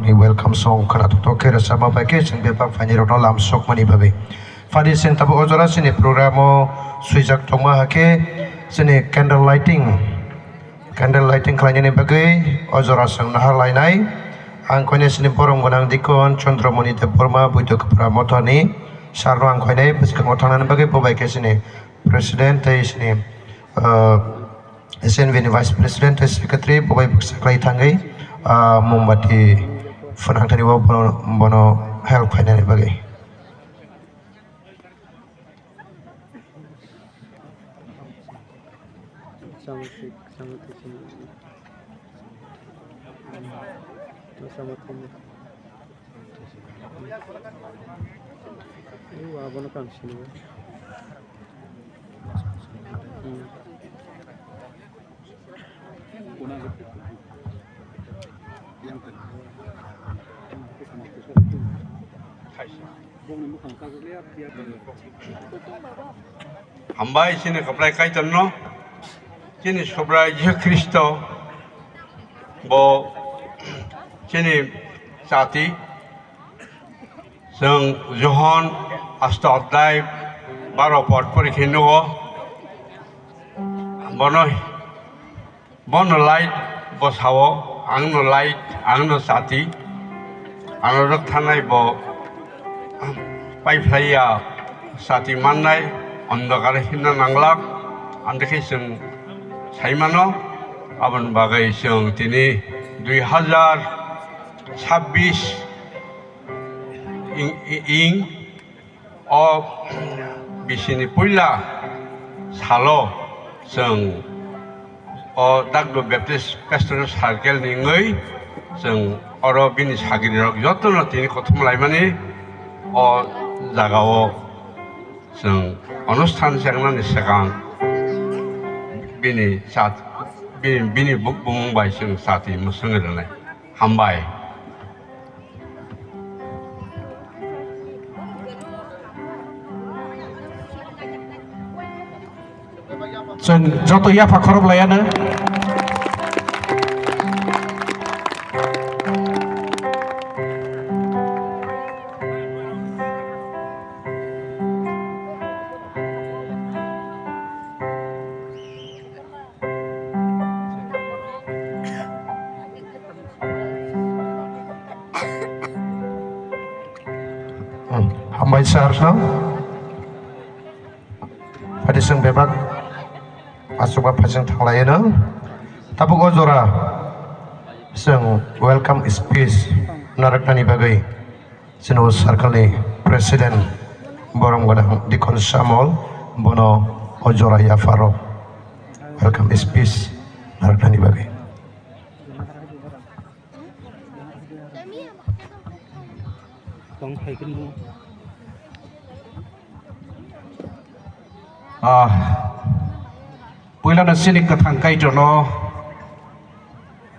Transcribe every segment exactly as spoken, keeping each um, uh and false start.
Ni welcome song khwnathokthok khe rwchapma bai khe chwng bebak phainairokno lamsokmani bagwi. Phadi chwng tabuk o jora chini program o swijak tongma hakhe chini candle lighting, candle lighting khlainani bagwi o jora chwng nahar lainai. Ang koine chini borom gwnang Dikon Chandramoni Debbarma Buidokpra Mothani sir no ang koinai bwskango thangnani bagwi bo bai khe chini president tei chini, ah, S N B ni vice president tei secretary bo bai bwkcha khlai thangwi, ah, mombati phwnang thani bo bono, bono help khainani bagwi. Samwtwi, samwtwi, samwtwi. Samwtwi. Ei, abono kang sini. Hmm. Hambai chini kwplai Kaitorno, chini Subrai Jisu Khristo, bo chini chati, chwng Johon asto adhyay baro pod pori khe nugo, bono Bono light, bo sao, "Ang no light, ang no chati, ano rwkthanai bo paiphlaiya chati mannai, ondokar hinna nanglak," andokhe chwng saimano. Aboni bagwi chwng tini dui hazar sabbish ing, ing, O bisini puila salo chwng o Dagdo Baptist Pastoral Circle ni wngwi chwng oro bini sagrirok jotono tini kothom laimani o jagao chwng onusthan chengnani swkang bini chat-, bini, bini bu-, bumung bai chwng chati mwswngwi rwnai. Hambai. Chwng joto yapha khorob laiano. Hmm, hambai sir no. Phadi chwng bebak achukma phaising thanglai no. Tabuk o jora chwng welcome speech narwknani bagwi. Chini o circle ni president borom gwnang Dikon Samol, bono o jora yapharo welcome speech narwknani bagwi. Ah, puilano chini kwthang Kaitorno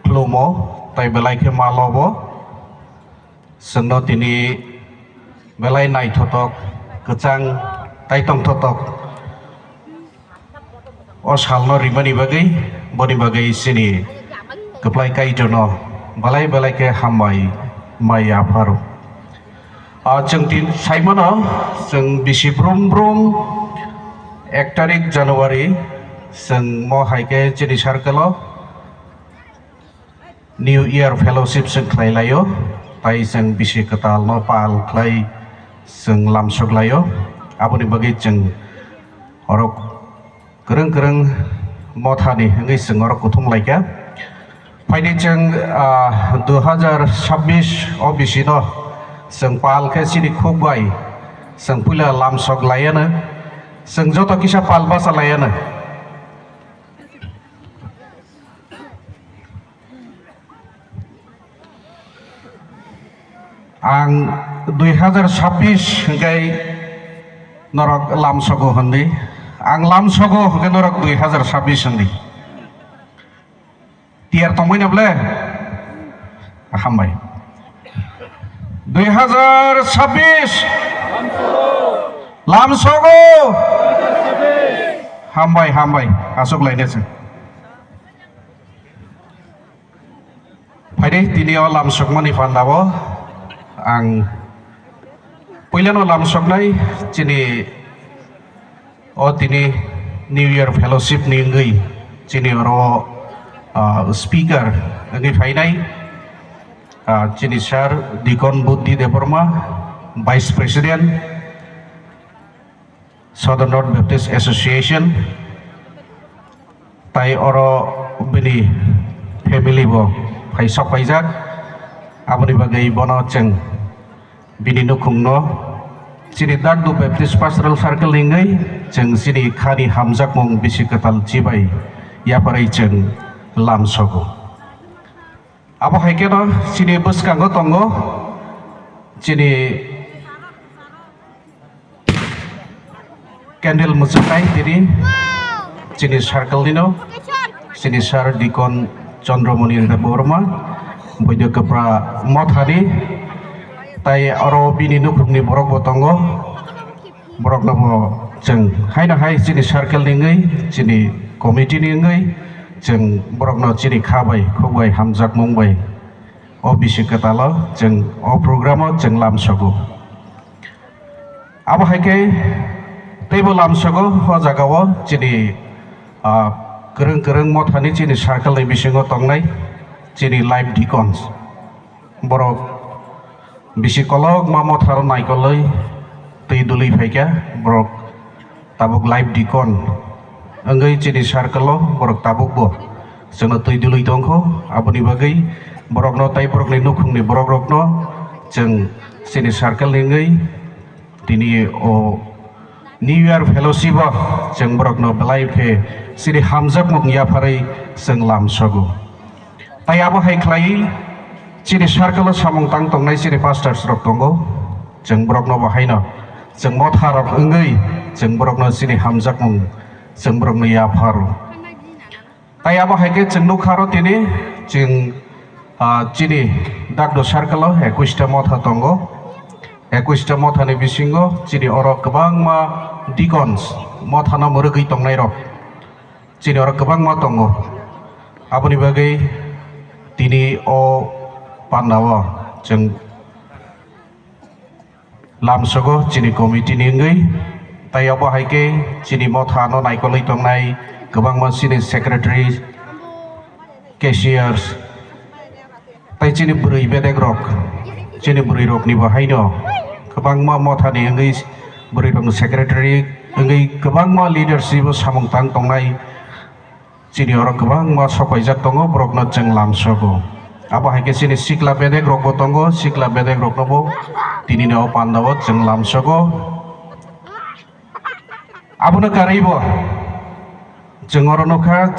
khulumo, tai belai khe ma lobo. Chwngno tini belai naithotok, kwchang, tai tongthotok o salno rimani bagwi, boni bagwi chini kwplai Kaitorno belai belai khe hambai mai yapharo. Ah, chwng tin saimano, chwng bisi brum brum ek tarik January, chwng mo hai khe chini circle o New Year Fellowship chwng khlai laio, tai chwng bisi kwtal no pal khlai chwng lamsok laio. Aboni bagwi chwng orok kwrwng kwrwng mothani wngwi chwng orok kuthum laikha. Phaidi chwng, ah, dui hazar sabbish o bisi no chwng pal khe chini khuk bai chwng puila lamsok laiano, chwng joto kisa pal bacha laiano. Ang dui hazar sabbish hwnkhe norok lamsogo hwnwi. Ang lamsogo hwnkhe norok dui hazar sabbish hwnwi. Tiyar tongmani bole? Hambai. Dui hazar sabbish. Lamsogo. Hambai, hambai. Aswk lainai chwng. Tini o lamsokmani pandao ang puilano lamsoknai chini o tini New Year Fellowship ni wngwi chini oro, ah, speaker wngwi phainai, ah, chini sir Deacon Buddhi Debbarma, Vice President, Southern North Baptist Association, tai oro bini family bo phai sok paijak. Aboni bagwi bono chwng bini nukhungno chini Dagdo Baptist Pastoral Circle ni wngwi chwng chini khani hamjakmung bisi kwtal chibai yapharwi chwng lamsogo. Abo hai kheno chini bwskango tongo chini candle mwchwknai tini chini circle nino, chini sir Deacon Chandramoni Debbarma, Boido Kwpra Mothani, tai oro bini nukhungni borok bo tongo. Borokno bo chwng haino hai chini circle ni wngwi, chini committee ni wngwi, chwng borokno chini kha bai, khuk bai, hamjakmung bai o bisi kwtalo chwng o program o chwng lamsogo. Abo hai khe teibo lamsogo o jaga o chini, ah, kwrwng kwrwng mothani chini circle ni bisingo tongnai chini live deacons. Borok bisi kolokma motharo naikolwi twi dului phaikha, borok tabuk live deacon wngwi chini circle o borok tabukbo chwngno twi dului tongkho. Aboni bagwi borokno tai borokni nukhungni borokrokno chwng chini circle ni wngwi tini o New Year Fellowship o chwng borokno belai khe chini hamjakmung yapharwi chwng lamsogo. Tai abo hai khlai chini circle o samung tang tongnai chini pastors rok tongo, chwng borokno bo haino chwng motha rok wngwi chwng borokno chini hamjakmung chwng borokno yapharo. Tai abo hai khe chwng nukha aro tini chwng, ah, chini Dagdo circle o ekush ta motha tongo. Ekush ta mothani bisingo chini oro kwbangma deacons mothano mwrwgwi tongnai rok chini oro kwbangma tongo. Aboni bagwi tini o pandao chwng lamsogo chini committee ni wngwi, tai abo hai khe chini mothano naikolwi tongnai kwbangma chini secretary, cashiers, tai chini bwrwi bedek rok, chini bwrwi rok ni bo haino kwbangma mothani wngwi bwrwi rok ni secretary wngwi kwbangma leadership o samung tang tongnai. Chini oro kwbangma sopaijak tongo, borokno chwng lamsogo. Abo hai khe chini sikla bedek rokbo tongo, sikla bedek roknobo tinini o pandao chwng lamsogo. Abono karwibo chwng oro nukha,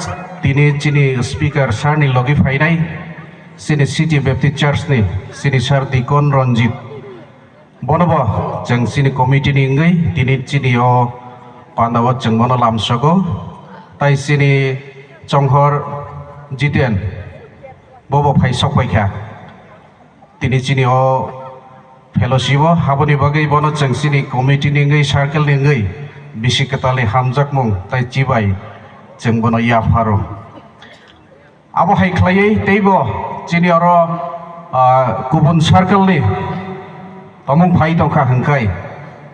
tini chini speaker sir ni logi phainai, chini City Baptist Church ni chini sir Deacon Ranjit. Bono bo chwng chini committee ni wngwi tini chini o pandao chwng bono lamsogo. Tai chini Chonghor Jiten bobo phai sok pai kha. Tini chini o fellowship o haboni bagwi bono chwng chini committee ni wngwi, circle ni wngwi bisi kwtalni hamjakmung tai chibai chwng bono yapharo. Abo hai khlaiwi teibo chini oro, ah, kubun circle ni tomung phai tongkha hwnkhai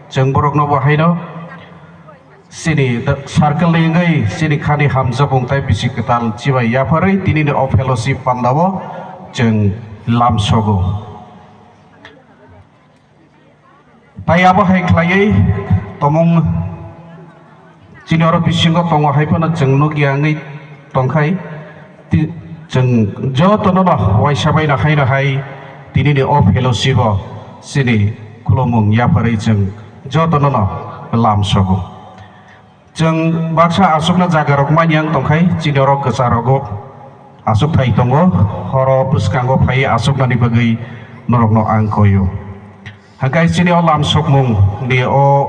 chwng borokno bo haino chini circle ni wngwi chini khani hamjakmung tai bisi kwtal chibai yapharwi tinini o fellowship pandao chwng lamsogo. Tai abo hai khlaiwi tomung chini oro bisingo tongo hai phano chwng nukya wngwi tongkhai. Ti-, chwng jotono no waisa bai no hai no hai tinini o fellowship o chini khulumung yapharwi chwng jotono no lamsogo. Chwng baksa aswkna jaga rok manya wng tongkhai, chini oro kwcha rogo aswk thai tongo, horo bwskango phai aswknani bagwi norokno ang koio. Hwnkhe chini o lamsokmung ni o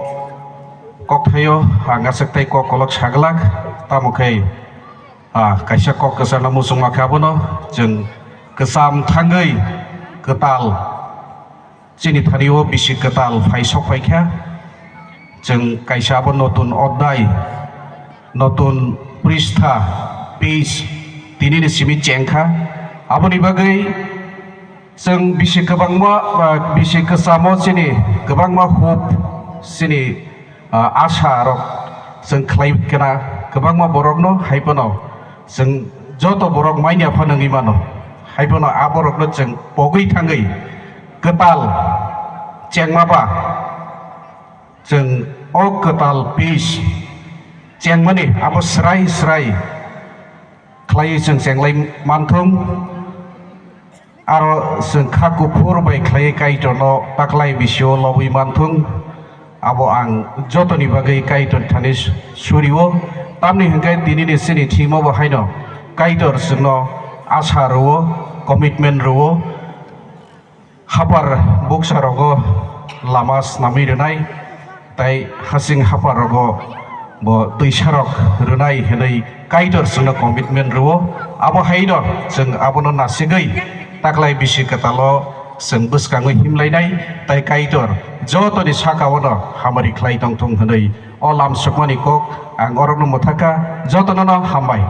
kokthaio ang aswk tei kok kolok saglak, tamo khe, ah, kaisa kok kwchangno muchungma khe abono chwng kwcham thangwi kwtal chini thani o bisi kwtal phai sok phai kha. Chwng kaisa abo notun odhyay, notun pristha, page, tini ni simi cheng kha. Aboni bagwi Chwng bisi kwbangma, ah, bisi kwchamo chini kwbangma hope, chini, ah, asa rok chwng khlai kena kwbangma borokno, hai phano chwng joto borok manya phano wngwi mano, hai phano aborokno chwng pogwi thangwi kwtal chengma ba chwng o kwtal peace chengmani abo srai srai khlaiwi chwng chenglai manthung. Aro chwng kha kuphur bai khlaiwi Kaitorno taklai bisio lobwi manthung. Abo ang jotoni bagwi Kaitor thani surio. Tamni hwnkhe tinini chini thwimo bo haino Kaitor chwngno asa rwo, commitment rwo. Hapar buksa rogo lama snamwi rwnai, tai hasing hapar rogo bo twisarok rwnai hwnwi Kaitor chwngno commitment rwo. Abo haino chwng abono nasigwi taklai bisi kwtalo chwng bwskangwi himlainai, tai Kaitor jotoni saka-ono hamari khlai tongthung hwnwi o lamsokmani kok ang orokno mwthakha. Jotonono hambai.